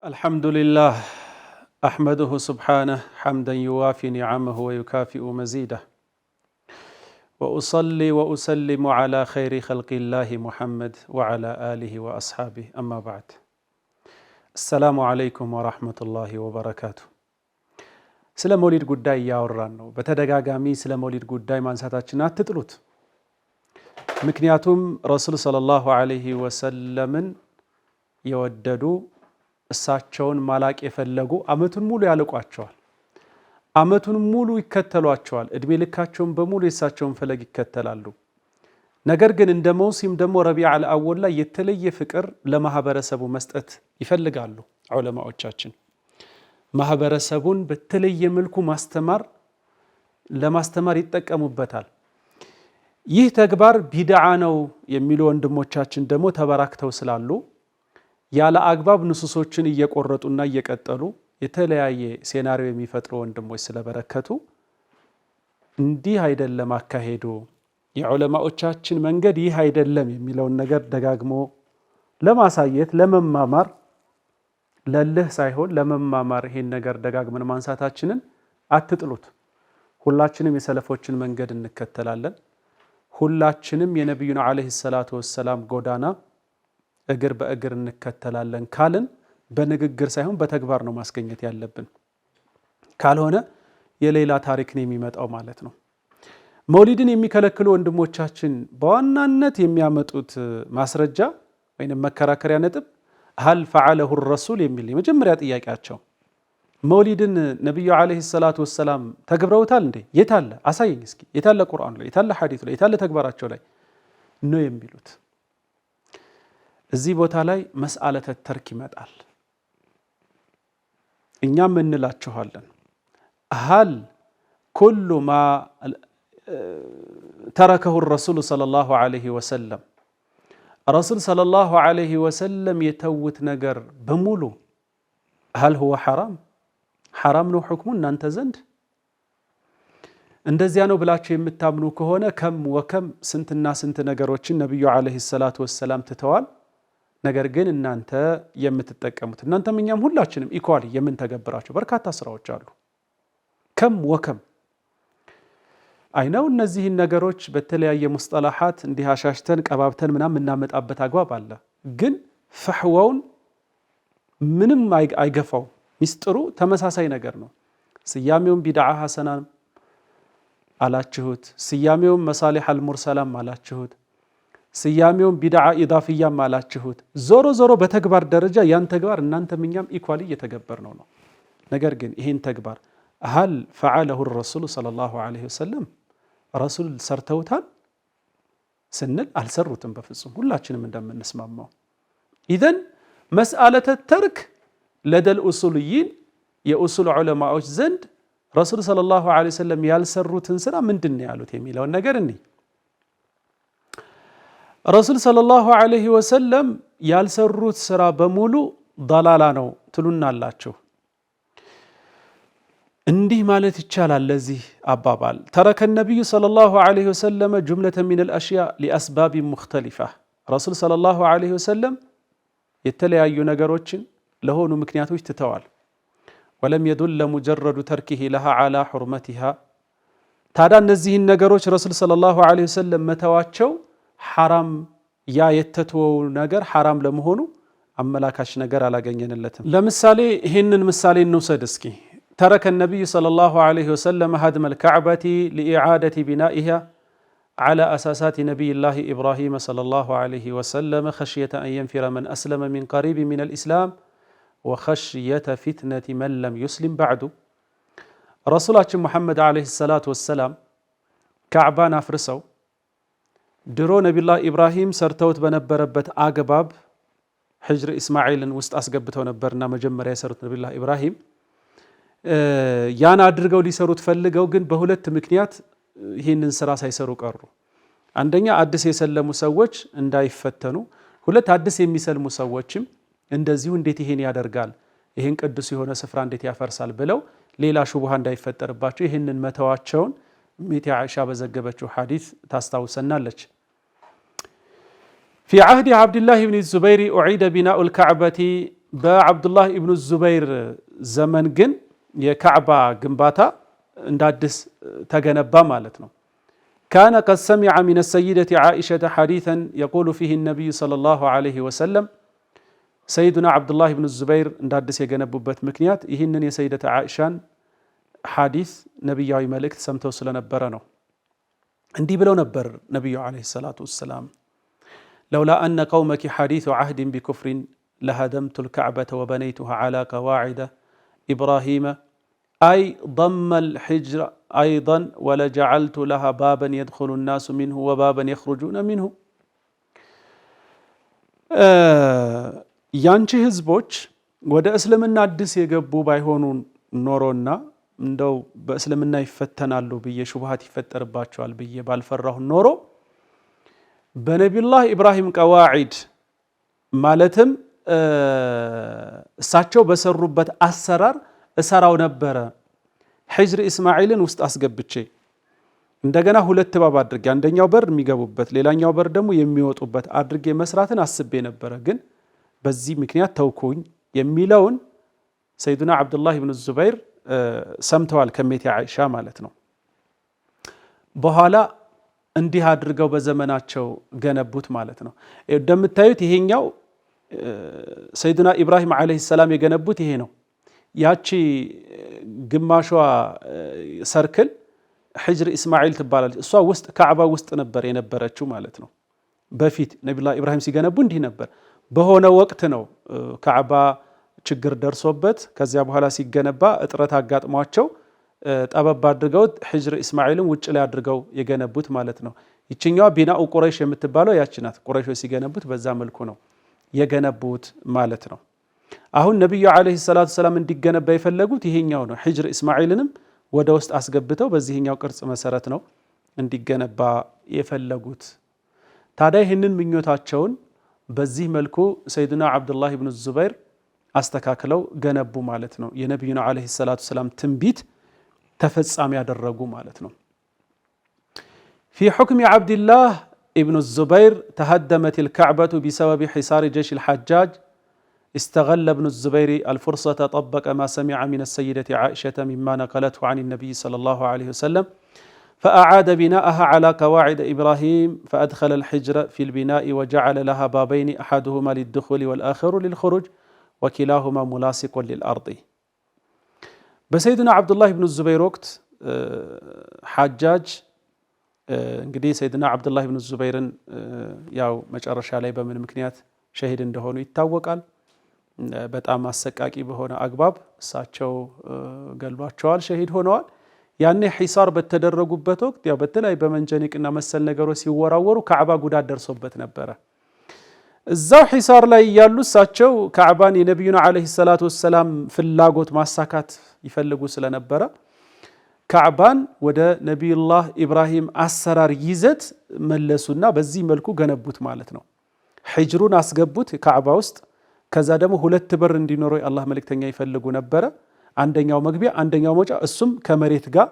الحمد لله أحمده سبحانه حمدا يوافي نعمه ويكافئ مزيده، وأصلي وأسلم على خير خلق الله محمد وعلى آله وأصحابه، أما بعد، السلام عليكم ورحمة الله وبركاته። ስለ መውሊድ ጉዳይ እያወራን ነው። በተደጋጋሚ ስለ መውሊድ ጉዳይ ማንሳታችን አትጥሉት። ምክንያቱም ረሱል صلى الله عليه وسلم ን የወደዱ፣ እሳቸውን ማላቅ የፈለጉ አመቱን ሙሉ ያልቋቸዋል። አመቱን ሙሉ ይከተሏቸዋል። እድሜ ልካቸውን በሙሉ የእሳቸውን ፈለግ ይከተላሉ። ነገር ግን እንደ መውሲም ደግሞ ረቢዕ አልአወል ላይ የተለየ ፍቅር ለማህበረሰቡ መስጠት ይፈልጋሉ ዑለማዎቻችን። ማህበረሰቡን በተለየ መልኩ ማስተማር ለማስተማር ይጠቀሙበታል። ይህ ተግባር ቢድዓ ነው የሚሉ ወንድሞቻችን ደግሞ ተበራክተው ስላሉ፣ ያለ አግባብ ንሱሶችን እየቆረጡና እየቀጠሉ የተለያየ scenario የሚፈጥሩ ወንድሞች ስለበረከቱ፣ እንዲህ አይደለም አካሄዱ፣ የዑለማዎቻችን መንገድ ይህ አይደለም የሚለውን ነገር ደጋግሞ ለማሳየት፣ ለመማማር፣ ለልህ ሳይሆን ለመማማር ይሄን ነገር ደጋግመን ማንሳታችንን አትጥሉት። ሁላችንም የሰለፎችን መንገድ እንከተላለን። ሁላችንም የነቢዩን عليه الصلاة والسلام ጎዳና እግር በእግር እንከተላለን ካልን በንግግር ሳይሆን በተግባር ነው ማስገኘት ያለብን። ካልሆነ የሌላ ታሪክ ነው የሚመጣው ማለት ነው። መውሊድን የሚከለክሉ ወንድሞቻችን በዋናነት የሚያመጡት ማስረጃ ወይም መከራከሪያ ነጥብ هل فعله الرسول የሚል የመጀመሪያ ጥያቄያቸው። መውሊድን ነቢዩ عليه الصلاة والسلام ተግብረውታል እንዴ? የታለ? አሳየኝ እስኪ። የታለ ቁርአኑ ላይ? የታለ ሐዲሱ ላይ? የታለ ተግባራቸው ላይ ነው የሚሉት። እዚህ ቦታ ላይ مسألة الترك ይመጣል። እኛም እንላችኋለን፣ هل كل ما تركه الرسول صلى الله عليه وسلم፣ ረሱል صلى الله عليه وسلم የተዉት ነገር በሙሉ هل هو حرام? ሐራም ነው ሕክሙ እናንተ ዘንድ? እንደዚያ ነው ብላችሁ የምታምኑ ከሆነ كم وكم፣ ስንትና ስንት ነገሮችን ነቢዩ عليه الصلاة والسلام ትተዋል። ነገር ግን እናንተ የምትጠቀሙት፣ እናንተም እኛም ሁላችንም equally የምንተገብራቸው በርካታ ስራዎች አሉ። كم وكم አይነው እነዚህን ነገሮች በተለያየ مصطلحات እንዲህ አሻሽተን ቀባብተን ምናምን የምናመጣበት አግባብ አለ። ግን ፈሕዋውን ምንም አይገፋው። ሚስጥሩ ተመሳሳይ ነገር ነው። ስያሜውን ቢድዓ ሐሰናም አላችሁት፣ ስያሜውን مصالح المرسلة ም አላችሁት፣ ስያሜውን ቢድዓ ኢዳፍያም አላችሁት። ዞሮ ዞሮ በተግባር ደረጃ ያን ተግባር እናንተም እኛም equally እየተገበርነው ነው። ነገር ግን ይህን ተግባር هل فعله الرسول صلى الله عليه وسلم፣ ረሱል ሰርተውታል ስንል አልሰሩትም በፍጹም፣ ሁላችንም እንደምንስማማው። إذن مسألة الترك لدى الأصوليين፣ የኡሱል ዑለማዎች ዘንድ ረሱል صلى الله عليه وسلم ያልሰሩትን ስራ ምንድን ነው ያሉት የሚለውን ነገር እኒ ረሱል صلى الله عليه وسلم ያልሰሩት ስራ በሙሉ ዳላላ ነው ትሉናላችሁ። እንዲህ ማለት ይቻላል። ለዚህ አባባል ترك النبي صلى الله عليه وسلم جملة من الأشياء لأسباب مختلفة፣ ረሱል صلى الله عليه وسلم የተለያዩ ነገሮችን ለሆኑ ምክንያቶች ትተዋል። ولم يدل مجرد تركه لها على حرمتها። ታዲያ እነዚህን ነገሮች ረሱል صلى الله عليه وسلم መተዋቸው ሐራም፣ ያ የተተወው ነገር ሐራም ለመሆኑ አመላካች ነገር አላገኘንለትም። ለምሳሌ ይህንን ምሳሌ እንውሰድ እስኪ። ترك النبي صلى الله عليه وسلم هدم الكعبة لإعادة بنائها على أساسات نبي الله إبراهيم صلى الله عليه وسلم خشية أن ينفر من أسلم من قريب من الإسلام وخشية فتنة من لم يسلم بعد። ረሱላችን ሙሐመድ عليه الصلاة والسلام ካዕባን አፍርሰው ድሮ ነቢላህ ኢብራሂም ሰርተውት በነበረበት አግባብ ሕጅር ኢስማዒልን ውስጥ አስገብተው ነበርና መጀመሪያ የሰሩት ነቢላህ ኢብራሂም ያን አድርገው ሊሰሩት ፈልገው ግን በሁለት ምክንያት ይህንን ስራ ሳይሰሩ ቀሩ። አንደኛ አዲስ የሰለሙ ሰዎች እንዳይፈተኑ፣ ሁለት አዲስ የሚሰልሙ ሰዎችም እንደዚሁ እንዴት ይሄን ያደርጋል፣ ይህን ቅዱስ የሆነ ስፍራ እንዴት ያፈርሳል ብለው ሌላ ሹቡሃ እንዳይፈጠርባቸው ይህንን መተዋቸውን እሚቲ ዓኢሻ በዘገበችው ሐዲስ ታስታውሰናለች። في عهد عبد الله بن الزبير أعيد بناء الكعبة በዓብዱላህ ኢብኑ ዙበይር ዘመን ግን የካዕባ ግንባታ እንደ አዲስ ተገነባ ማለት ነው። كان قد سمع من السيدة عائشة حديثا يقول فيه النبي صلى الله عليه وسلم። ሰይዱና ዓብዱላህ ኢብኑ ዙበይር እንደ አዲስ የገነቡበት ምክንያት ይህንን የሰይደት ዓኢሻን ሐዲስ ነቢያዊ መልእክት ሰምተው ስለነበረ ነው። እንዲህ ብለው ነበር ነቢዩ عليه الصلاة والسلام: لولا أن قومك حديث عهد بكفر لهدمت الكعبة وبنيتها على قواعد إبراهيم أي ضم الحجر أيضا ولجعلت لها بابا يدخل الناس منه وبابا يخرجون منه። ያንቺ ህዝቦች ወደ እስልምና አዲስ የገቡ ባይሆኑ ኖሮና እንደው በእስልምና ይፈተናሉ ብዬ ሹብሃት ይፈጠርባቸዋል ብዬ ባልፈራሁ ኖሮ በነቢዩላህ ኢብራሂም ቀዋዒድ ማለትም እሳቸው በሰሩበት አሰራር እሰራው ነበረ። ሒጅር ኢስማዒልን ውስጥ አስገብቼ እንደገና ሁለት ባብ አድርጌ አንደኛው በር የሚገቡበት ሌላኛው በር ደግሞ የሚወጡበት አድርጌ መስራትን አስቤ ነበረ፣ ግን በዚህ ምክንያት ተውኩኝ የሚለውን ሰይዱና ዓብዱላህ ብን ዙበይር ሰምተዋል ከሜቴ ዓኢሻ ማለት ነው። በኋላ እንዲህ አድርገው በዘመናቸው ገነቡት ማለት ነው። እንደምታዩት ይሄኛው ሰይዱና ኢብራሂም عليه السلام የገነቡት ይሄ ነው። ያቺ ግማሿ circle ሕጅር ኢስማዒል ትባላለች። እሷ ውስጥ ካዕባ ውስጥ ነበር የነበረችው ማለት ነው። በፊት ነቢዩላህ ኢብራሂም ሲገነቡ እንዲህ ነበር። በሆነ ወቅት ነው ካዕባ ችግር ደርሶበት ከዚያ በኋላ ሲገነባ እጥረት አጋጥሟቸው ጠበብ አድርገው ሕጅር ኢስማዒልን ውጭ ላይ አድርገው የገነቡት ማለት ነው። ይችኛዋ بناء قريش የምትባለው ያች ናት። ቁረይሾች ሲገነቡት በዛ መልኩ ነው የገነቡት ማለት ነው። አሁን ነቢዩ عليه الصلاة والسلام እንዲገነባ የፈለጉት ይሄኛው ነው። ሕጅር ኢስማዒልንም ወደ ውስጥ አስገብተው በዚህኛው ቅርጽ መሰረት ነው እንዲገነባ የፈለጉት። ታዲያ ይህንን ምኞታቸውን በዚህ መልኩ ሰይድና ዓብዱላህ ብኑ ዙበይር አስተካክለው ገነቡ ማለት ነው። የነቢዩን ዓለይሂ ሰላቱ ወሰላም ትንቢት ተፈጻሚ ያደረጉ ማለት ነው። في حكم عبد الله ابن الزبير تهدمت الكعبة بسبب حصار جيش الحجاج. استغل ابن الزبير الفرصة، طبق ما سمع من السيدة عائشة مما نقلته عن النبي صلى الله عليه وسلم، فأعاد بناءها على قواعد إبراهيم، فأدخل الحجر في البناء وجعل لها بابين، أحدهما للدخول والآخر للخروج، وكلاهما ملاصق للأرض። በሰይድና ዓብዱላህ ብኑ ዙበይር ወቅት ሐጃጅ እንግዲህ ሰይድና ዓብዱላህ ብኑ ዙበይርን ያው መጨረሻ ላይ በምን ምክንያት ሸሂድ እንደሆኑ ይታወቃል። በጣም አሰቃቂ በሆነ አግባብ እሳቸው ገሏቸዋል፣ ሸሂድ ሆነዋል። ያኔ ሒሳር በተደረጉበት ወቅት ያው በተለይ በመንጀኒቅና መሰል ነገሮች ሲወራወሩ ካዕባ ጉዳት ደርሶበት ነበረ። እዛው ሒሳር ላይ እያሉ እሳቸው ካዕባን የነቢዩን ዓለይሂ ሰላቱ ወሰላም ፍላጎት ማሳካት ይፈልጉ ስለነበረ ካዕባን ወደ ነቢዩላህ ኢብራሂም አሰራር ይዘት መለሱና በዚህ መልኩ ገነቡት ማለት ነው። ሒጅሩን አስገቡት ካዕባ ውስጥ። ከዛ ደግሞ ሁለት በር እንዲኖረው የአላህ መልእክተኛ ይፈልጉ ነበረ። አንደኛው መግቢያ፣ አንደኛው መውጫ፣ እሱም ከመሬት ጋር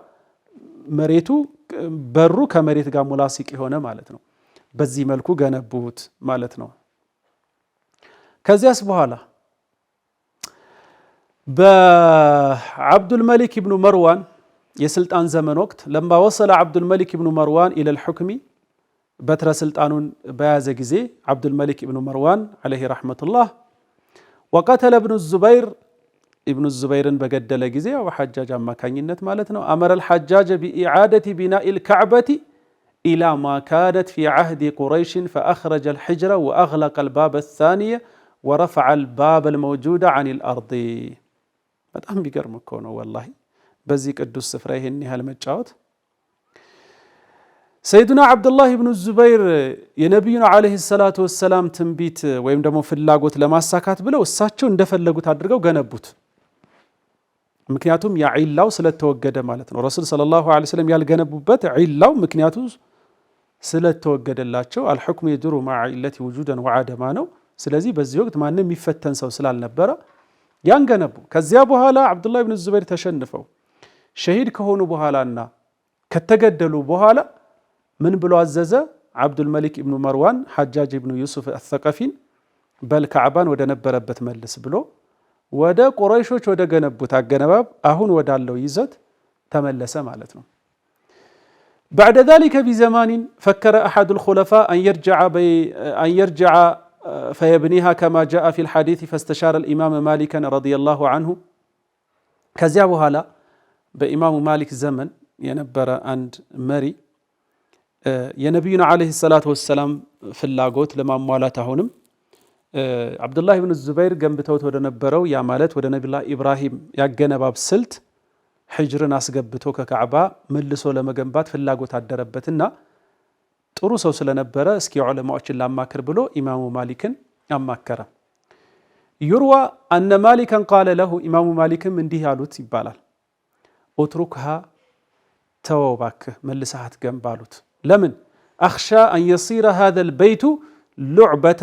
መሬቱ በሩ ከመሬት ጋር ملاصق የሆነ ማለት ነው። በዚህ መልኩ ገነቡት ማለት ነው። ከዚያስ በኋላ በዓብዱልመሊክ ኢብኑ መርዋን የስልጣን ዘመን ወቅት لما وصل عبد الملك بن مروان إلى الحكم በትረ ስልጣኑን በያዘ ጊዜ ዓብዱልመሊክ ኢብኑ መርዋን عليه رحمة الله وقتل ابن الزبير ኢብኑ ዙበይርን በገደለ ጊዜ ያው በሐጃጅ አማካኝነት ማለት ነው። أمر الحجاج بإعادة بناء الكعبة إلى ما كانت في عهد قريش، فأخرج الحجر وأغلق الباب الثاني ورفع الباب الموجود عن الأرض። በጣም ቢገርም እኮ ነው والله በዚህ ቅዱስ ስፍራ ይሄን ያህል መጫወት። ሰይዱና ዓብዱላህ ብኑ ዙበይር የነቢዩን عليه الصلاة والسلام ትንቢት ወይም ደግሞ ፍላጎት ለማሳካት ብለው እሳቸው እንደፈለጉት አድርገው ገነቡት። ምክንያቱም ያ ዒላው ስለተወገደ ማለት ነው። ረሱል صلى الله عليه وسلم ያልገነቡበት ዒላው ምክንያቱ ስለተወገደላቸው الحكم يدور مع علته وجودا وعدما ነው። ስለዚህ በዚህ ወቅት ማንም የሚፈተን ሰው ስላልነበረ ያን ገነቡ። ከዚያ በኋላ ዓብዱላህ ብኑ ዙበይር ተሸንፈው ሸሂድ ከሆኑ በኋላና ከተገደሉ በኋላ ምን ብሎ አዘዘ? ዓብዱልመሊክ ኢብኑ መርዋን ሐጃጅ ኢብኑ ዩሱፍ አሰቀፊን በል ካዕባን ወደ ነበረበት መልስ ብሎ ወደ ቁረይሾች ወደ ገነቡት አገነባብ አሁን ወዳለው ይዘት ተመለሰ ማለት ነው። بعد ذلك بزمان فكر أحد الخلفاء أن يرجع فيبنيها كما جاء في الحديث فاستشار الإمام مالكا رضي الله عنه። ከዚያ በኋላ በኢማሙ ማሊክ ዘመን የነበረ አንድ መሪ የነቢዩን عليه الصلاة والسلام ፍላጎት ለማሟላት አሁንም ዓብዱላህ ብን ዙበይር ገንብተውት ወደ ነበረው፣ ያ ማለት ወደ ነቢዩላህ ኢብራሂም ያገነባብ ስልት፣ ሕጅርን አስገብቶ ከካዕባ መልሶ ለመገንባት ፍላጎት አደረበትና ጥሩ ሰው ስለነበረ እስኪ ዑለማዎችን ላማክር ብሎ ኢማሙ ማሊክን አማከረ። يروى أن مالكا قال له፣ ኢማሙ ማሊክም እንዲህ ያሉት ይባላል፣ اتركها፣ ተወው እባክህ፣ መልሰህ አትገንባ አሉት። ለምን? أخشى أن يصير هذا البيت لعبة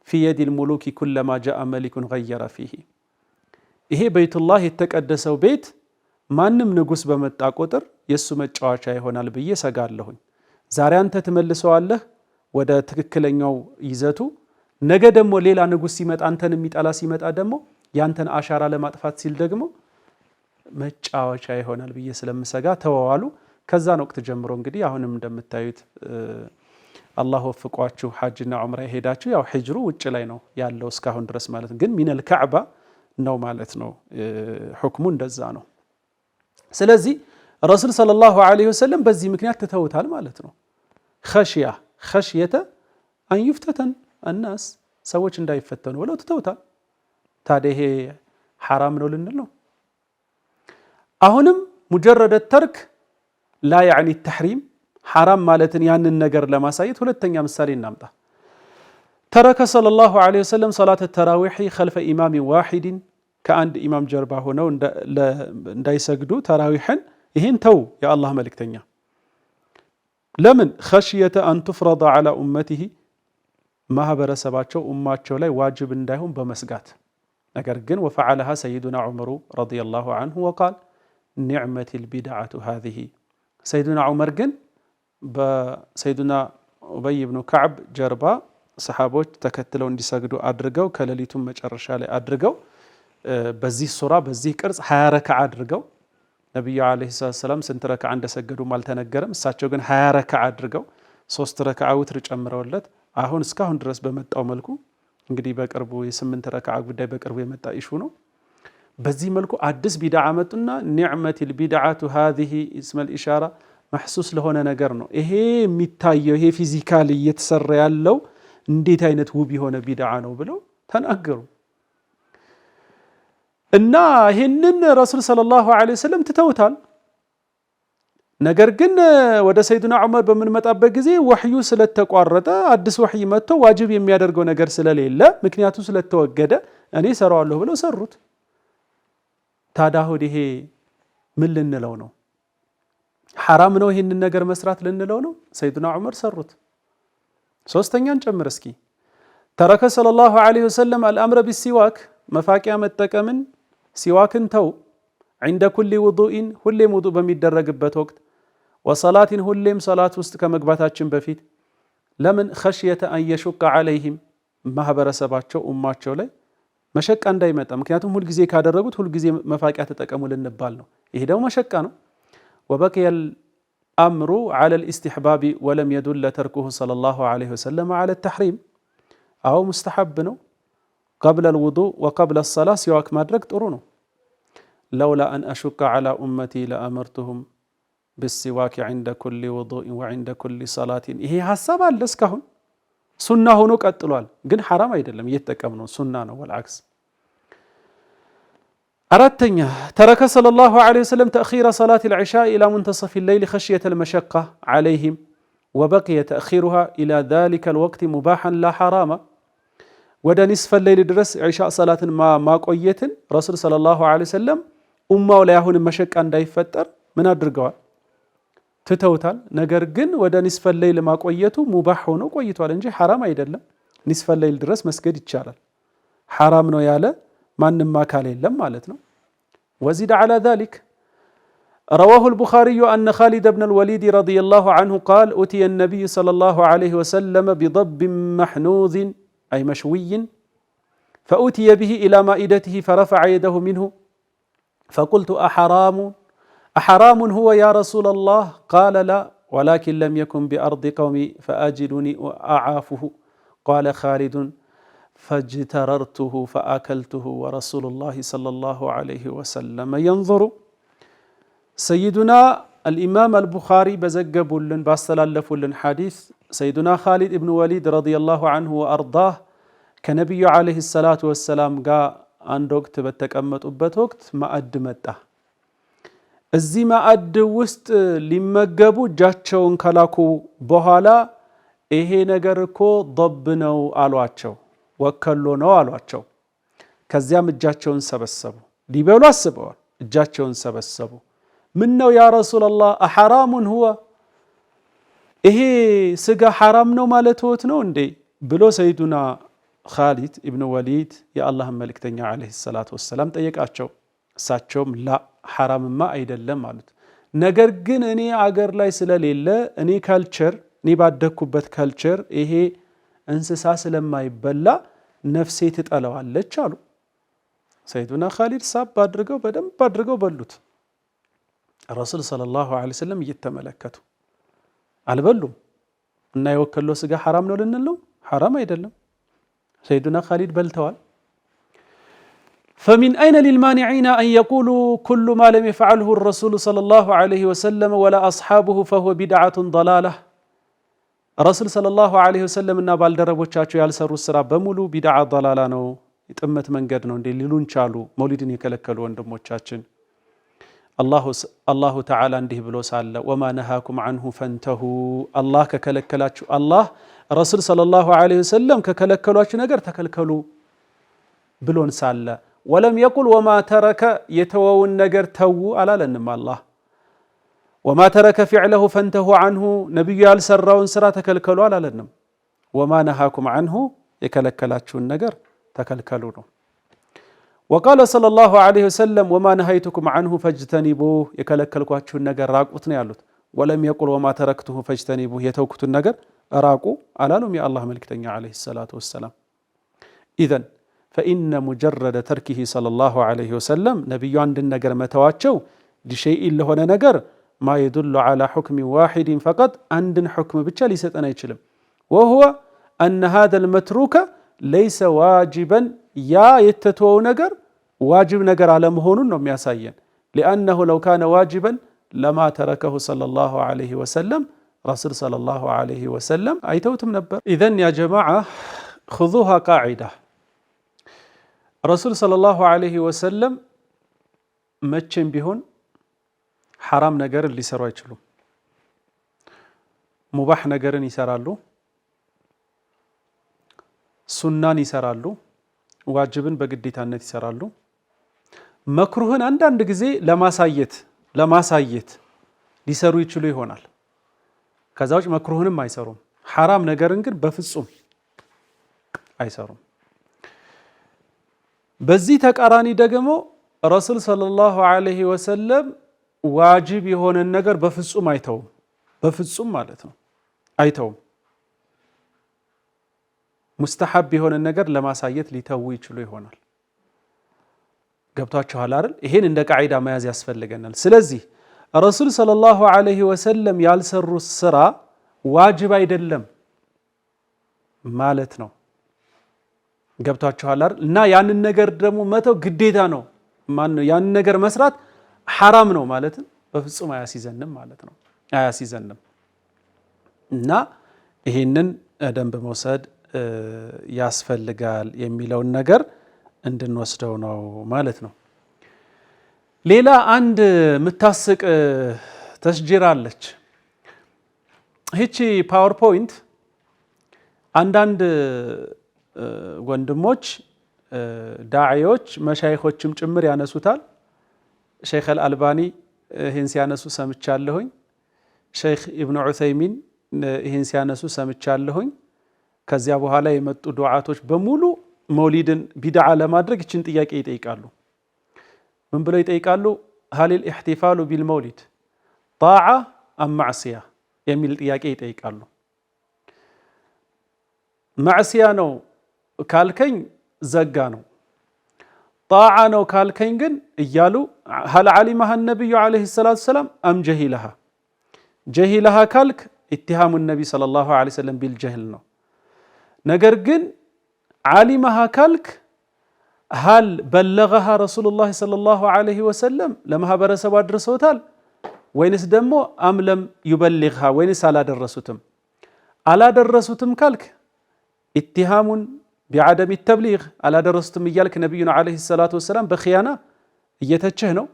في يد الملوك كلما جاء ملك غير فيه። ይሄ በይቱላህ የተቀደሰው ቤት ማንም ንጉሥ በመጣ ቁጥር የእሱ መጫወቻ ይሆናል ብዬ ሰጋለሁኝ። ዛሬ አንተ ትመልሰዋለህ ወደ ትክክለኛው ይዘቱ፣ ነገ ደግሞ ሌላ ንጉሥ ሲመጣ፣ አንተን የሚጠላ ሲመጣ ደግሞ ያንተን አሻራ ለማጥፋት ሲል ደግሞ መጫወቻ ይሆናል ብዬ ስለምሰጋ ተወው አሉ። ከዛን ወቅት ጀምሮ እንግዲህ አሁንም እንደምታዩት አላህ ወፍቋችሁ ሐጅና ዑምራ የሄዳችሁ ያው ሂጅሩ ውጭ ላይ ነው ያለው እስካሁን ድረስ ማለት ነው። ግን من الكعبة ነው ማለት ነው። ሁክሙ እንደዛ ነው። ስለዚህ ረሱል صلى الله عليه وسلم በዚህ ምክንያት ትተውታል ማለት ነው። خشية أن يفتتن الناس፣ ሰዎች እንዳይፈተኑ ብለው ትተውታል። ታዲያ ይሄ ሐራም ነው ልንል ነው? አሁንም مجرد الترك لا يعني التحريم፣ ሐራም ማለትን ያንን ነገር ለማሳየት ሁለተኛ ምሳሌ እናምጣ። ترك صلى الله عليه وسلم صلاة التراويح خلف إمام واحد፣ ከአንድ ኢማም ጀርባ ሆነው እንዳይሰግዱ ተራዊሕን፣ ይህን ተው የአላህ መልእክተኛ። ለምን? خشية أن تفرض على أمته፣ ማህበረሰባቸው ኡማቸው ላይ ዋጅብ እንዳይሆን በመስጋት። ነገር ግን وفعلها سيدنا عمر رضي الله عنه وقال نعمت البدعة هذه። ሰይዱና ዑመር ግን በሰይዱና ኡበይ ብኑ ከዕብ ጀርባ ሰሓቦች ተከትለው እንዲሰግዱ አድርገው፣ ከሌሊቱም መጨረሻ ላይ አድርገው፣ በዚህ ሱራ በዚህ ቅርጽ 20 ረክዓ አድርገው፣ ነቢዩ عليه الصلاة والسلام ስንት ረክዓ እንደሰገዱም አልተነገረም። እሳቸው ግን 20 ረክዓ አድርገው ሶስት ረክዓ ውትር ጨምረውለት አሁን እስካሁን ድረስ በመጣው መልኩ፣ እንግዲህ በቅርቡ የስምንት ረክዓ ጉዳይ በቅርቡ የመጣ issue ነው። በዚህ መልኩ አዲስ ቢድዓ መጡና نعمت البدعة هذه፣ اسم الإشارة محسوس ለሆነ ነገር ነው። ይሄ የሚታየው፣ ይሄ physically እየተሰራ ያለው እንዴት አይነት ውብ የሆነ ቢድዓ ነው ብለው ተናገሩ። እና ይህንን ረሱል صلى الله عليه وسلم ትተውታል። ነገር ግን ወደ ሰይዱና ዑመር በምንመጣበት ጊዜ ወሕዩ ስለተቋረጠ፣ አዲስ ወሕይ መጥቶ ዋጅብ የሚያደርገው ነገር ስለሌለ፣ ምክንያቱ ስለተወገደ እኔ ሰራዋለሁ ብለው ሰሩት። ታዲያ አሁን ይሄ ምን ልንለው ነው? ሐራም ነው ይህንን ነገር መስራት ልንለው ነው? ሰይዱና ዑመር ሰሩት። ሶስተኛን ጨምር እስኪ። ترك صلى الله عليه وسلم الأمر بالسواك፣ መፋቂያ መጠቀምን፣ ሲዋክን ተው፣ عند كل وضوء፣ ሁሌም ውዱእ በሚደረግበት ወቅት፣ وصلاة፣ ሁሌም ሰላት ውስጥ ከመግባታችን በፊት። ለምን? خشية أن يشق عليهم፣ ማህበረሰባቸው ኡማቸው ላይ መሸቃ እንዳይመጣ። ምክንያቱም ሁልጊዜ ካደረጉት ሁልጊዜ መፋቂያ ተጠቀሙ ልንባል ነው። ይሄ ደግሞ መሸቃ ነው። وبقي الأمر على الاستحباب ولم يدل تركه صلى الله عليه وسلم على التحريم። አዎ ሙስተሐብ ነው። قبل الوضوء وقبل الصلاة ሲዋክ ማድረግ ጥሩ ነው። لولا أن أشق على أمتي لأمرتهم بالسواك عند كل وضوء وعند كل صلاة። ይሄ ሀሳብ አለ፣ እስካሁን ሱና ሆኖ ቀጥሏል። ግን ሐራም አይደለም፣ እየተጠቀምነው ሱና ነው። والعكس አራተኛ፣ ترك صلى الله عليه وسلم تأخير صلاة العشاء إلى منتصف الليل خشية المشقة عليهم وبقي تأخيرها إلى ذلك الوقت مباحا لا حراما። ወደ نصف الليل ድረስ ዒሻ ሰላትን ማቆየትን ረሱል صلى الله عليه وسلم ኡማው ላይ አሁንም መሸቃ እንዳይፈጠር ምን አድርገዋል? ትተውታል። ነገር ግን ወደ نصف الليل ማቆየቱ ሙባሕ ሆኖ ቆይቷል እንጂ ሐራም አይደለም። نصف الليل ድረስ መስገድ ይቻላል። ሐራም ነው ያለ ማንም አካል የለም ማለት ነው። وزد على ذلك رواه البخاري أن خالد بن الوليد رضي الله عنه قال أتي النبي صلى الله عليه وسلم بضب محنوذ أي مشوي فأتي به إلى مائدته فرفع يده منه فقلت أحرام هو يا رسول الله؟ قال لا ولكن لم يكن بأرض قومي فأجدني أعافه قال خالد فاجتررته فأكلته ورسول الله صلى الله عليه وسلم ينظر። ሰይዱና አልኢማም አልቡኻሪ በዘገቡልን ባስተላለፉልን ሐዲስ ሰይዱና ኻሊድ ኢብኑ ወሊድ رضي الله عنه وأرضاه ከነቢዩ عليه الصلاة والسلام ጋር አንድ ወቅት በተቀመጡበት ወቅት ማዕድ መጣ። እዚህ ማዕድ ውስጥ ሊመገቡ እጃቸውን ከላኩ በኋላ ይሄ ነገር እኮ ضብ ነው አሏቸው፣ ወከሎ ነው አሏቸው። ከዚያም እጃቸውን ሰበሰቡ። ሊበሉ አስበዋል። እጃቸውን ሰበሰቡ። ምን ነው يا رسول الله أحرام هو ይሄ ስጋ ሐራም ነው ማለትዎት ነው እንዴ ብሎ ሰይዱና ኻሊድ ኢብኑ ወሊድ የአላህን መልእክተኛ عليه الصلاة والسلام ጠየቃቸው። እሳቸውም لا ሐራምማ አይደለም አሉት። ነገር ግን እኔ አገር ላይ ስለሌለ እኔ culture እኔ ባደግኩበት culture ይሄ እንስሳ ስለማይበላ ነፍሴ ትጠለዋለች አሉ። ሰይዱና ኻሊድ ሳብ አድርገው በደንብ አድርገው በሉት። ረሱል صلى الله عليه وسلم እየተመለከቱ አልበሉም። እና የወከሎ ስጋ ሐራም ነው ልንል ነው? ሐራም አይደለም። ሰይዱና ኻሊድ በልተዋል። فمن أين للمانعين أن يقولوا كل ما لم يفعله الرسول صلى الله عليه وسلم ولا أصحابه فهو بدعة ضلالة። ረሱል صلى الله عليه وسلم እና ባልደረቦቻቸው ያልሰሩት ስራ በሙሉ ቢድዓ ضላላ ነው፣ የጥመት መንገድ ነው እንዴ ሊሉን ቻሉ? መውሊድን የከለከሉ ወንድሞቻችን አላሁ ተዓላ እንዲህ ብሎ ሳለ وما نهاكم عنه فانتهوا፣ አላህ ከከለከላችሁ አላህ ረሱል صلى الله عليه وسلم ከከለከሏችሁ ነገር ተከልከሉ ብሎን ሳለ ولم يقل وما ترك የተወውን ነገር ተዉ አላለንም። አላህ وما ترك فعله فانتهوا عنه ነቢዩ ያልሰራውን ስራ ተከልከሉ አላለንም። وما نهاكم عنه የከለከላችሁን ነገር ተከልከሉ ነው። وقال صلى الله عليه وسلم وما نهيتكم عنه فاجتنبوه የከለከልኳችሁን ነገር ራቁት ነው ያሉት። ولم يقل وما تركته فاجتنبوه የተውኩትን ነገር ራቁ አላሉም የአላህ መልክተኛ عليه الصلاة والسلام። إذن فإن مجرد تركه صلى الله عليه وسلم ነቢዩ አንድን ነገር መተዋቸው لشيء ለሆነ ነገር ما يدل على حكم واحد فقط አንድን ሕክም ብቻ ሊሰጠን አይችልም። وهو أن هذا المتروك ليس واجبا ያ የተተወው ነገር ዋጅብ ነገር አለመሆኑን ነው የሚያሳየን። لأنه لو كان واجبا لما تركه صلى الله عليه وسلم ረሱል صلى الله عليه وسلم አይተውትም ነበር። إذن يا جماعة خذوها قاعدة ረሱል صلى الله عليه وسلم መቼም ቢሆን ሐራም ነገርን ሊሰሩ አይችሉም። ሙባህ ነገርን ይሰራሉ፣ ሱናን ይሰራሉ፣ ዋጅብን በግዴታነት ይሰራሉ። መክሩህን አንዳንድ ጊዜ ለማሳየት ሊሰሩ ይችሉ ይሆናል። ከዛ ውጭ መክሩህንም አይሰሩም። ሐራም ነገርን ግን በፍጹም አይሰሩም። በዚህ ተቃራኒ ደግሞ ረሱል ሰለላሁ ዐለይሂ ወሰለም ዋጅብ የሆነን ነገር በፍጹም አይተውም። በፍጹም ማለት ነው አይተውም። ሙስተሐብ የሆነን ነገር ለማሳየት ሊተዉ ይችሉ ይሆናል። ገብቷችኋል አይደል? ይሄን እንደ ቃዒዳ መያዝ ያስፈልገናል። ስለዚህ ረሱል ሰለላሁ ዐለይሂ ወሰለም ያልሰሩት ስራ ዋጅብ አይደለም ማለት ነው። ገብቷችኋል አይደል? እና ያንን ነገር ደግሞ መተው ግዴታ ነው። ማነው ያንን ነገር መስራት ሐራም ነው ማለትም በፍጹም አያስይዘንም ማለት ነው። አያስይዘንም እና ይሄንን ደንብ መውሰድ ያስፈልጋል የሚለውን ነገር እንድንወስደው ነው ማለት ነው። ሌላ አንድ የምታስቅ ተስጂር አለች። ይቺ PowerPoint አንዳንድ ወንድሞች ዳዒዎች መሻይኾችም ጭምር ያነሱታል። ሸይኽ አልአልባኒ ይህን ሲያነሱ ሰምቻለሁኝ። ሸይኽ ኢብኑ ዑሰይሚን ይህን ሲያነሱ ሰምቻለሁኝ። ከዚያ በኋላ የመጡ ዱዓቶች በሙሉ መውሊድን ቢድዓ ለማድረግ ይችን ጥያቄ ይጠይቃሉ። ምን ብለው ይጠይቃሉ? هل الاحتفال بالمولد طاعة أم معصية የሚል ጥያቄ ይጠይቃሉ። ማዕስያ ነው ካልከኝ ዘጋ ነው። طاعة ነው ካልከኝ ግን እያሉ هل علمها النبي عليه الصلاة والسلام أم جهلها? جهلها ካልክ اتهام النبي صلى الله عليه وسلم بالجهل ነው። ነገር ግን علمها ካልክ هل بلغها رسول الله صلى الله عليه وسلم ለማህበረሰቡ አድርሰውታል ወይንስ ደግሞ أم لم يبلغها ወይንስ አላደረሱትም? አላደረሱትም ካልክ اتهام بعدم التبليغ አላደረሱትም እያልክ ነቢዩን عليه الصلاة والسلام በ خيانة እየተቸህ ነው።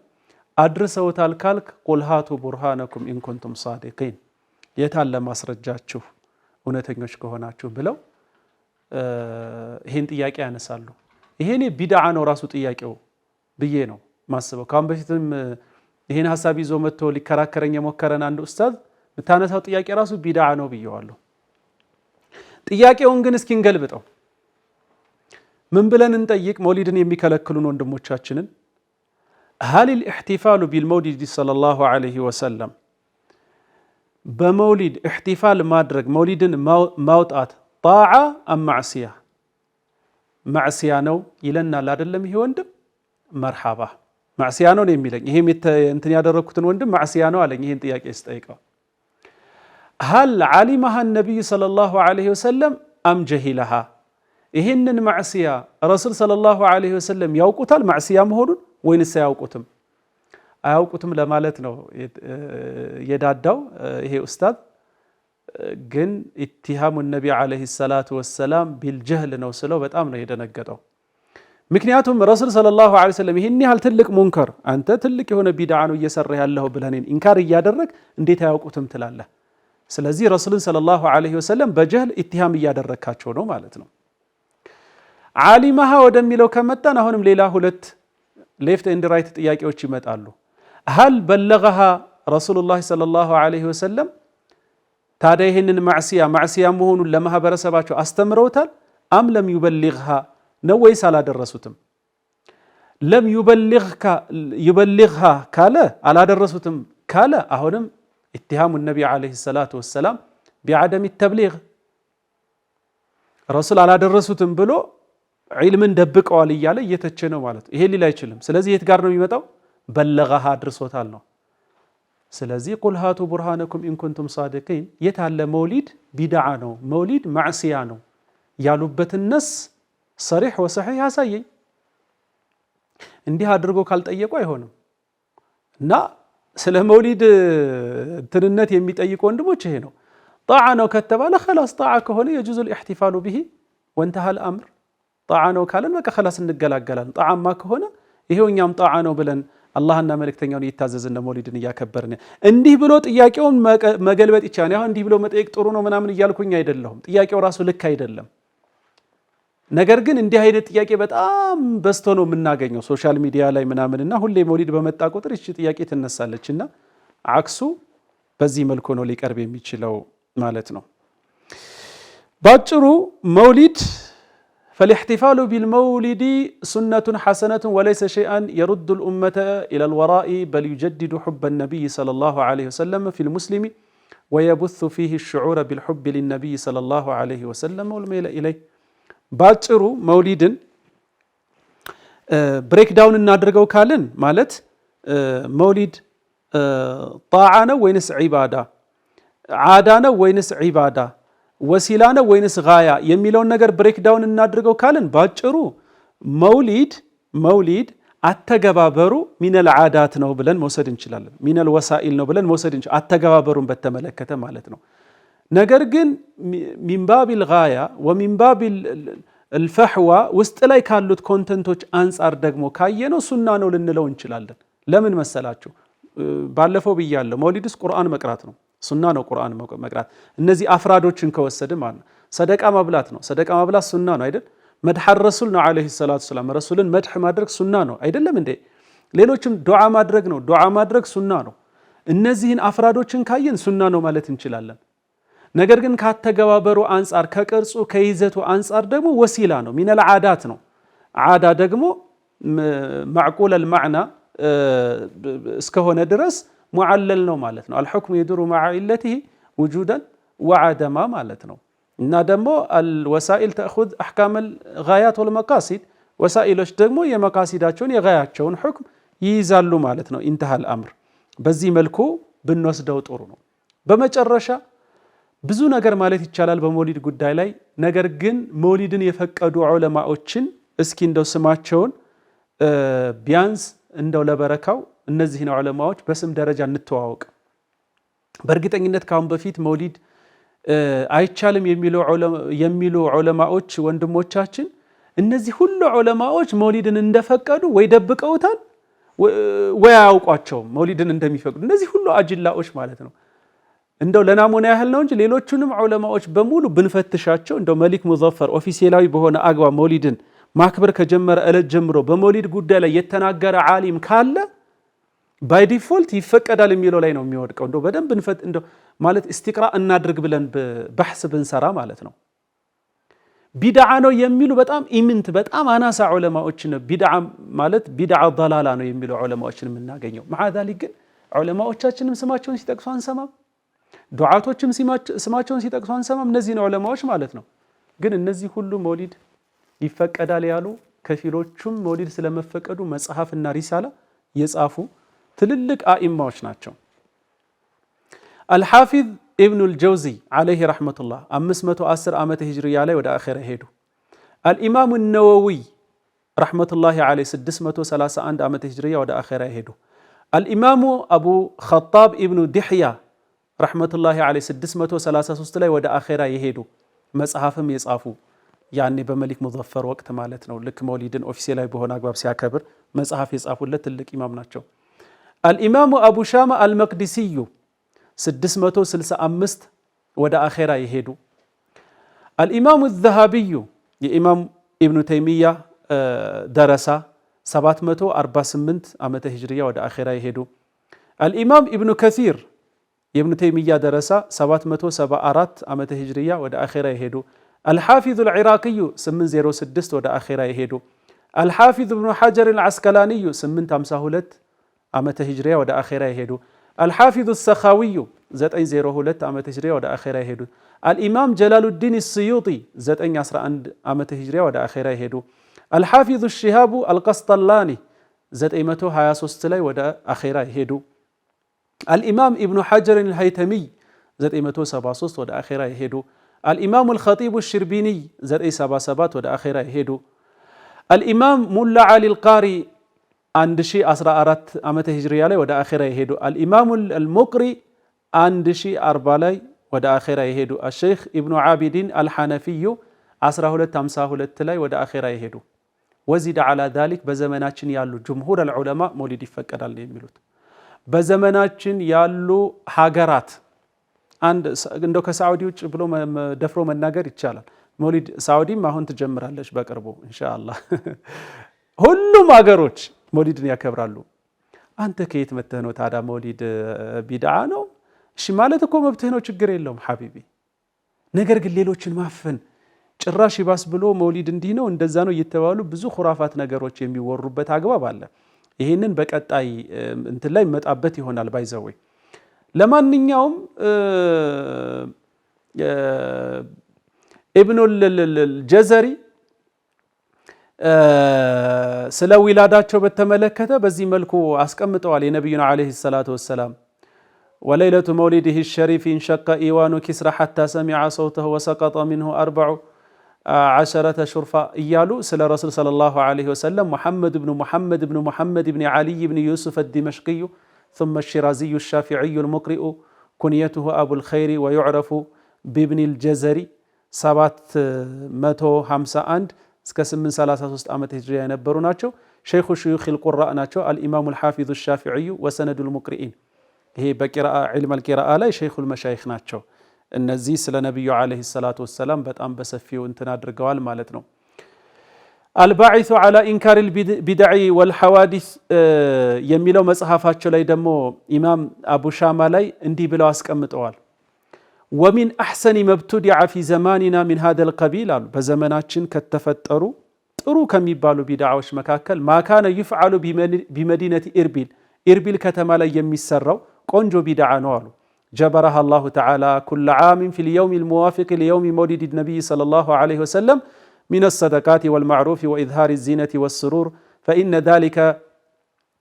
አድርሰውታል ካልክ قل هاتوا برهانكم إن كنتم صادقين የታለ ማስረጃችሁ እውነተኞች ከሆናችሁ ብለው ይሄን ጥያቄ ያነሳሉ። ይሄ እኔ ቢድዓ ነው ራሱ ጥያቄው ብዬ ነው ማስበው። ከአሁን በፊትም ይሄን ሀሳብ ይዞ መጥቶ ሊከራከረኝ የሞከረን አንድ ኡስታዝ የምታነሳው ጥያቄ ራሱ ቢድዓ ነው ብየዋለሁ። ጥያቄውን ግን እስኪ እንገልብጠው። ምን ብለን እንጠይቅ? መውሊድን የሚከለክሉን ወንድሞቻችንን هل الاحتفال بالمولد صلى الله عليه وسلم በመውሊድ احتفال ማድረግ መውሊድን ማውጣት طاعة أم معصية? معصية ነው ይለናል አይደለም? ይሄ ወንድም مرحبا معصية ነው የሚለኝ። ይሄም እንትን ያደረግኩትን ወንድም معصية ነው አለኝ። ይሄን ጥያቄ ስጠይቀው هل علمها النبي صلى الله عليه وسلم أم جهلها? ይህንን معصية ረሱል صلى الله عليه وسلم ያውቁታል معصية መሆኑን ወይንስ አያውቁትም? አያውቁትም ለማለት ነው የዳዳው ይሄ ኡስታዝ። ግን اتهام النبي عليه الصلاة والسلام بالجهل ነው ስለው በጣም ነው የደነገጠው። ምክንያቱም ረሱል صلى الله عليه وسلم ይህን ያህል ትልቅ منكر አንተ ትልቅ የሆነ ቢድዓ ነው እየሰራ ያለኸው ብለህ እኔን إنكار እያደረግ እንዴት አያውቁትም ትላለህ? ስለዚህ ረሱልን صلى الله عليه وسلم በ جهل اتهام እያደረግካቸው ነው ማለት ነው። علمها ወደሚለው ከመጣን አሁንም ሌላ ሁለት left and right ጥያቄዎች ይመጣሉ። هل بلغها رسول الله صلى الله عليه وسلم? ታዲያ ይህንን معصية معصية መሆኑን ለማህበረሰባቸው አስተምረውታል? أم لم يبلغها ነው ወይስ አላደረሱትም? لم يبلغها ካለ አላደረሱትም ካለ አሁንም اتهام النبي عليه الصلاة والسلام بعدم التبليغ ረሱል አላደረሱትም ብሎ ዒልምን ደብቀዋል እያለ እየተቸ ነው ማለት ነው። ይሄ ሊል አይችልም። ስለዚህ የት ጋር ነው የሚመጣው? بلغها አድርሶታል ነው። ስለዚህ قل هاتوا برهانكم إن كنتم صادقين የት አለ መውሊድ ቢድዓ ነው መውሊድ معصية ነው ያሉበትን نص صريح وصحيح ያሳየኝ። እንዲህ አድርጎ ካልጠየቁ አይሆንም። እና ስለ መውሊድ እንትንነት የሚጠይቁ ወንድሞች ይሄ ነው። طاعة ነው ከተባለ خلاص طاعة ከሆነ يجوز الاحتفال به وانتهى الأمر። طاعة ነው ካለን በቃ خلاص እንገላገላለን። طاعة ማ ከሆነ ይሄው እኛም طاعة ነው ብለን አላህና መልእክተኛውን እየታዘዝን ነው መውሊድን እያከበርን። እንዲህ ብሎ ጥያቄውን መገልበጥ ይቻላል። አሁን እንዲህ ብሎ መጠየቅ ጥሩ ነው ምናምን እያልኩኝ አይደለሁም። ጥያቄው ራሱ ልክ አይደለም። ነገር ግን እንዲህ አይነት ጥያቄ በጣም በዝቶ ነው የምናገኘው social media ላይ ምናምን እና ሁሌ መውሊድ በመጣ ቁጥር ይቺ ጥያቄ ትነሳለች እና عكسه በዚህ መልኩ ነው ሊቀርብ የሚችለው ማለት ነው። ባጭሩ መውሊድ فالاحتفال بالمولد سنة حسنة وليس شيئا يرد الأمة إلى الوراء بل يجدد حب النبي صلى الله عليه وسلم في المسلم ويبث فيه الشعور بالحب للنبي صلى الله عليه وسلم والميل إليه። ባጭሩ መውሊድን break down እናድርገው ካልን ማለት መውሊድ طاعة ነው ወይንስ عبادة፣ عادة ነው ወይንስ عبادة፣ وسيلة ነው ወይንስ غاية የሚለውን ነገር break down እናድርገው ካልን ባጭሩ መውሊድ አተገባበሩ من العادات ነው ብለን መውሰድ እንችላለን። من الوسائل ነው ብለን መውሰድ እንችላለን፣ አተገባበሩን በተመለከተ ማለት ነው። ነገር ግን من باب الغاية ومن باب الفحوى ውስጥ ላይ ካሉት content ኦች አንጻር ደግሞ ካየነው ሱና ነው ልንለው እንችላለን። ለምን መሰላችሁ? ባለፈው ብያለሁ። መውሊድስ ቁርአን መቅራት ነው፣ ሱና ነው ቁርአን መቅራት። እነዚህ አፍራዶችን ከወሰድ ማለት ነው። ሰደቃ ማብላት ነው፣ ሰደቃ ማብላት ሱና ነው አይደል? مدح الرسول ነው عليه الصلاة والسلام፣ ረሱልን مدح ማድረግ ሱና ነው አይደለም እንዴ? ሌሎችም ዱዓ ማድረግ ነው፣ ዱዓ ማድረግ ሱና ነው። እነዚህን አፍራዶችን ካየን ሱና ነው ማለት እንችላለን። ነገር ግን ካተገባበሩ አንጻር ከቅርጹ ከይዘቱ አንጻር ደግሞ وسيلة ነው፣ من العادات ነው። عادة ደግሞ معقول المعنى እስከሆነ ድረስ معلل ነው ማለት ነው። الحكم يدور مع علته وجودا وعدما ማለት ነው። እና ደግሞ الوسائل تأخذ أحكام الغايات والمقاصد፣ ወሳኢሎች ደግሞ የመቃሲዳቸውን የጋያቸውን ሕክም ይይዛሉ ማለት ነው። انتهى الأمر። በዚህ መልኩ ብንወስደው ጥሩ ነው። በመጨረሻ ብዙ ነገር ማለት ይቻላል በመውሊድ ጉዳይ ላይ። ነገር ግን መውሊድን የፈቀዱ ዑለማዎችን እስኪ እንደው ስማቸውን ቢያንስ እንደው ለበረካው እነዚህን ዑለማዎች በስም ደረጃ እንተዋወቅ። በእርግጠኝነት ካሁን በፊት መውሊድ አይቻልም የሚሉ ዑለማዎች ወንድሞቻችን፣ እነዚህ ሁሉ ዑለማዎች መውሊድን እንደፈቀዱ ወይ ደብቀውታል ወይ አያውቋቸውም መውሊድን እንደሚፈቅዱ እነዚህ ሁሉ አጅላዎች ማለት ነው። እንደው ለናሙና ያህል ነው እንጂ ሌሎቹንም ዑለማዎች በሙሉ ብንፈትሻቸው፣ እንደው መሊክ ሙዘፈር ኦፊሴላዊ በሆነ አግባብ መውሊድን ማክበር ከጀመረ ዕለት ጀምሮ በመውሊድ ጉዳይ ላይ የተናገረ ዓሊም ካለ by default ይፈቀዳል የሚለው ላይ ነው የሚወድቀው። እንደው በደንብ እንፈት እንደው ማለት استقراء እናድርግ ብለን بحث ብንሰራ ማለት ነው። ቢድዓ ነው የሚሉ በጣም ኢምንት፣ በጣም አናሳ ዑለማዎች ነው። ቢድዓ ማለት ቢድዓ ضلالة ነው የሚሉ ዑለማዎችን የምናገኘው። مع ذلك ግን ዑለማዎቻችንም ስማቸውን ሲጠቅሱ አንሰማም። ዱዓቶችም ስማቸውን ሲጠቅሱ አንሰማም። እነዚህን ዑለማዎች ማለት ነው። ግን እነዚህ ሁሉ መውሊድ ይፈቀዳል ያሉ፣ ከፊሎቹም መውሊድ ስለመፈቀዱ መጽሐፍና ሪሳላ የጻፉ ትልልቅ አኢማዎች ናቸው። አልሓፊዝ ኢብኑል ጀውዚ عليه رحمة الله 510 ዓመተ ሂጅርያ ላይ ወደ አኼራ ሄዱ። አልኢማሙ ነወዊይ رحمة الله عليه 631 ዓመተ ሂጅርያ ወደ አኼራ ሄዱ። አልኢማሙ አቡ ኸጣብ ኢብኑ ዲሕያ رحمة الله عليه 633 ላይ ወደ አኼራ የሄዱ፣ መጽሐፍም የጻፉ፣ ያኔ በመሊክ ሙዘፈር ወቅት ማለት ነው። ልክ መውሊድን ኦፊሴላዊ በሆነ አግባብ ሲያከብር መጽሐፍ የጻፉለት ትልቅ ኢማም ናቸው። አልኢማሙ አቡ ሻማ አልመቅዲሲዩ 665 ወደ አኼራ የሄዱ፣ አልኢማሙ ዘሃቢዩ የኢማም ኢብኑ ተይሚያ ደረሳ 748 ዓመተ ሂጅርያ ወደ አኼራ የሄዱ፣ አልኢማም ኢብኑ ከሲር የኢብኑ ተይሚያ ደረሳ 774 ዓመተ ሂጅርያ ወደ አኼራ የሄዱ፣ አልሓፊዙ አልዒራቅዩ 806 ወደ አኼራ የሄዱ፣ አልሓፊዝ እብኑ ሐጀር አልዓስቀላንዩ 852 ዓመተ ሂጅሪያ ወደ አኼራ የሄዱ፣ አልሓፊዙ ሰኻዊዩ 902 ዓመተ ሂጅሪያ ወደ አኼራ የሄዱ፣ አልኢማም ጀላሉዲን ስዩጢ 911 ዓመተ ሂጅሪያ ወደ አኼራ የሄዱ፣ አልሓፊዙ ሽሃቡ አልቀስጠላኒ 923 ላይ ወደ አኼራ የሄዱ፣ አልኢማም ኢብኑ ሐጀር አልሀይተሚይ 973 ወደ አኼራ የሄዱ፣ አልኢማሙ አልኸጢቡ ሽርቢኒይ 977 ወደ አኼራ የሄዱ፣ አልኢማም ሙላ ዓሊ አልቃሪ 1014 ዓመተ ሂጅሪያ ላይ ወደ አኼራ የሄዱ፣ አልኢማሙ አልሙቅሪ 1040 ላይ ወደ አኼራ የሄዱ፣ አሸይኽ ኢብኑ ዓቢዲን አልሐነፊዩ 1252 ላይ ወደ አኼራ የሄዱ። وزيد على ذلك በዘመናችን ያሉ جمهور العلماء መውሊድ ይፈቀዳል የሚሉት በዘመናችን ያሉ ሀገራት አንድ እንደው ከሳዑዲ ውጭ ብሎ ደፍሮ መናገር ይቻላል። መውሊድ ሳዑዲም አሁን ትጀምራለች በቅርቡ ኢንሻአላህ። ሁሉም ሀገሮች መውሊድን ያከብራሉ። አንተ ከየት መተህ ነው ታዲያ መውሊድ ቢድዓ ነው? እሺ ማለት እኮ መብትህ ነው፣ ችግር የለውም حبيبي። ነገር ግን ሌሎችን ማፈን፣ ጭራሽ ይባስ ብሎ መውሊድ እንዲህ ነው እንደዛ ነው እየተባሉ ብዙ خرافات ነገሮች የሚወሩበት አግባብ አለ። ይህንን በቀጣይ እንትን ላይ መጣበት ይሆናል by the way። ለማንኛውም ኢብኑል ጀዘሪ ስለ ዊላዳቸው በተመለከተ በዚህ መልኩ አስቀምጠዋል። የነቢዩን عليه الصلاة والسلام وليلة مولده الشريف انشق إيوان كسرى حتى سمع صوته وسقط منه 14 شرفة እያሉ ስለ ረሱል صلى الله عليه وسلم محمد بن محمد بن محمد بن علي بن يوسف الدمشقي ثم الشيرازي الشافعي المقرئ كنيته أبو الخير ويعرف بابن الجزري 751 እስከ 833 ዓመት ሂጅሪያ የነበሩ ናቸው። شيخ شيوخ القراء ናቸው። الإمام الحافظ الشافعي وسند المقرئين፣ ይሄ በቂራአ علم القراءة ላይ شيخ المشايخ ናቸው። እነዚህ ስለ ነቢዩ عليه الصلاة والسلام በጣም በሰፊው እንትን አድርገዋል ማለት ነው። الباعث على إنكار البدع والحوادث የሚለው መጽሐፋቸው ላይ ደግሞ ኢማም አቡ ሻማ ላይ እንዲህ ብለው አስቀምጠዋል። ومن أحسن ما ابتدع في زماننا من هذا القبيل አሉ። በዘመናችን ከተፈጠሩ ጥሩ ከሚባሉ ቢድዓዎች መካከል ما كان يفعل بمدينة إربيل፣ ኢርቢል ከተማ ላይ የሚሰራው ቆንጆ ቢድዓ ነው አሉ። جبرها الله تعالى كل عام في اليوم الموافق ليوم مولد النبي صلى الله عليه وسلم من الصدقات والمعروف وإظهار الزينة والسرور فإن ذلك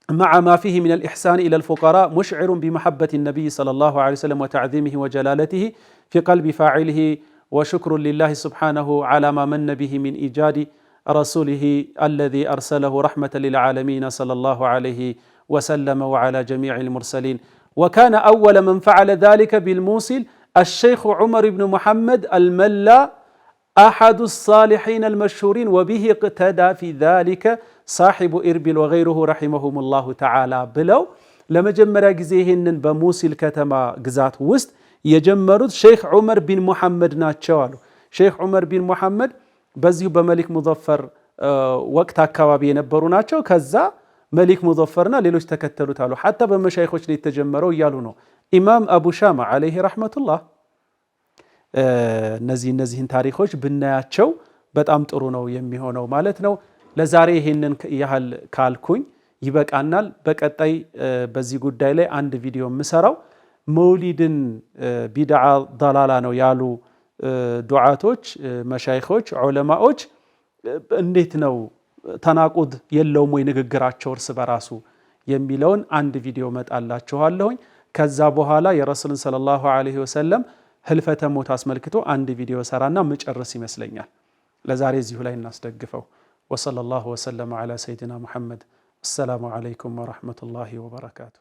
مع ما فيه من الإحسان إلى الفقراء مشعر بمحبة النبي صلى الله عليه وسلم وتعظيمه وجلالته في قلب فاعله وشكر لله سبحانه على ما من به من إيجاد رسوله الذي أرسله رحمة للعالمين صلى الله عليه وسلم وعلى جميع المرسلين وكان أول من فعل ذلك بالموصل الشيخ عمر بن محمد الملا أحد الصالحين المشهورين وبه اقتدى في ذلك صاحب إربل وغيره رحمهم الله تعالى ብለው ለመጀመሪያ ጊዜ ይህንን በሙሲል ከተማ ግዛት ውስጥ የጀመሩት ሼክ ዑመር ቢን ሙሐመድ ናቸው አሉ። ሼክ ዑመር ቢን ሙሐመድ በዚሁ በመሊክ ሙዘፈር ወቅት አካባቢ የነበሩ ናቸው። ከዛ መሊክ ሙዘፈርና ሌሎች ተከተሉት አሉ። حتى በመሻይኾች ነው የተጀመረው እያሉ ነው ኢማም አቡ ሻማ عليه رحمة الله። እነዚህን ታሪኮች ብናያቸው በጣም ጥሩ ነው የሚሆነው ማለት ነው። ለዛሬ ይሄንን ያህል ካልኩኝ ይበቃናል። በቀጣይ በዚህ ጉዳይ ላይ አንድ ቪዲዮ የምሰራው መውሊድን ቢድዓ ዳላላ ነው ያሉ ዱዓቶች፣ መሻይኾች፣ ዑለማዎች እንዴት ነው ተናቁድ የለውም ወይ ንግግራቸው እርስ በራሱ የሚለውን አንድ ቪዲዮ መጣላችኋለሁኝ። ከዛ በኋላ የረሱልን ሰለላሁ ዐለይሂ ወሰለም ህልፈተ ሞት አስመልክቶ አንድ ቪዲዮ ሰራና ምጨርስ ይመስለኛል። ለዛሬ እዚሁ ላይ እናስደግፈው። ወሰለላሁ ወሰለመ ዐላ ሰይዲና ሙሐመድ። አሰላሙ ዐለይኩም ወረሕመቱላሂ ወበረካቱ።